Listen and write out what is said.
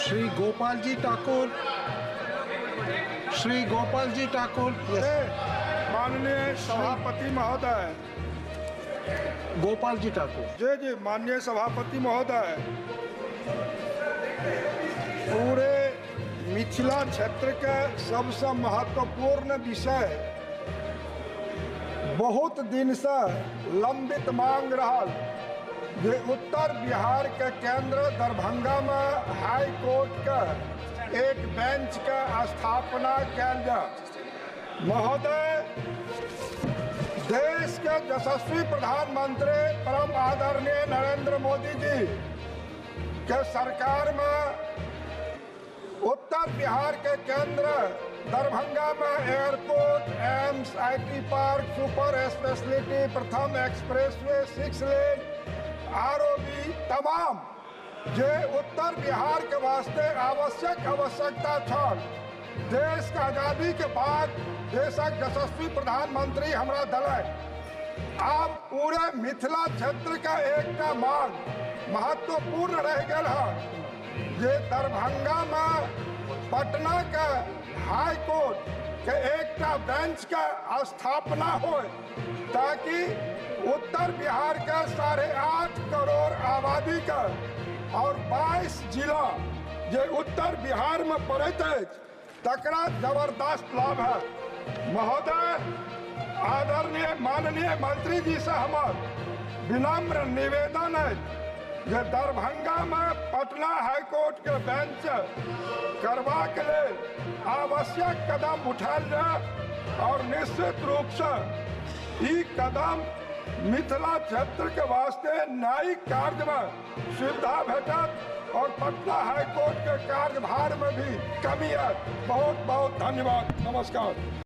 श्री गोपाल जी ठाकुर। श्री गोपाल जी ठाकुर। माननीय सभापति महोदय। गोपाल जी ठाकुर। जी जी माननीय सभापति महोदय, पूरे मिथिला क्षेत्र के सबसे महत्वपूर्ण विषय बहुत दिन से लंबित मांग रहा जे उत्तर बिहार के केंद्र दरभंगा में हाई कोर्ट के एक बेंच के स्थापना कयल जाए। महोदय, देश के यशस्वी प्रधानमंत्री परम आदरणीय नरेंद्र मोदी जी के सरकार में उत्तर बिहार के केंद्र दरभंगा में airport, AIIMS, IT park, super speciality, प्रथम एक्सप्रेसवे, 6 लेन, ROB तमाम जे उत्तर बिहार के वास्ते आवश्यक आवश्यकता छल, देश के आज़ादी के बाद देशक यशस्वी प्रधानमंत्री हमरा दिलनि। आब पूरे मिथिला क्षेत्र का एकटा मांग महत्वपूर्ण रह गेल है जे दरभंगा में पटना के हाई कोर्ट के एकटा बेंच के स्थापना हो ताकि उत्तर बिहार के 8.5 करोड़ आबादी के और 22 जिला जे उत्तर बिहार में पड़ैत अछि तकरा जबरदस्त लाभ है। महोदय, आदरणीय माननीय मंत्री जी से हमर विनम्र निवेदन है जे दरभंगा में पटना हाईकोर्ट के बेंच करबाक लेल आवश्यक कदम उठायल जाय और निश्चित रूप से ई कदम मिथिला क्षेत्र के वास्ते न्यायिक कार्य में सुविधा भेटत और पटना हाईकोर्ट के कार्यभार में भी कमी आयत। बहुत बहुत धन्यवाद। नमस्कार।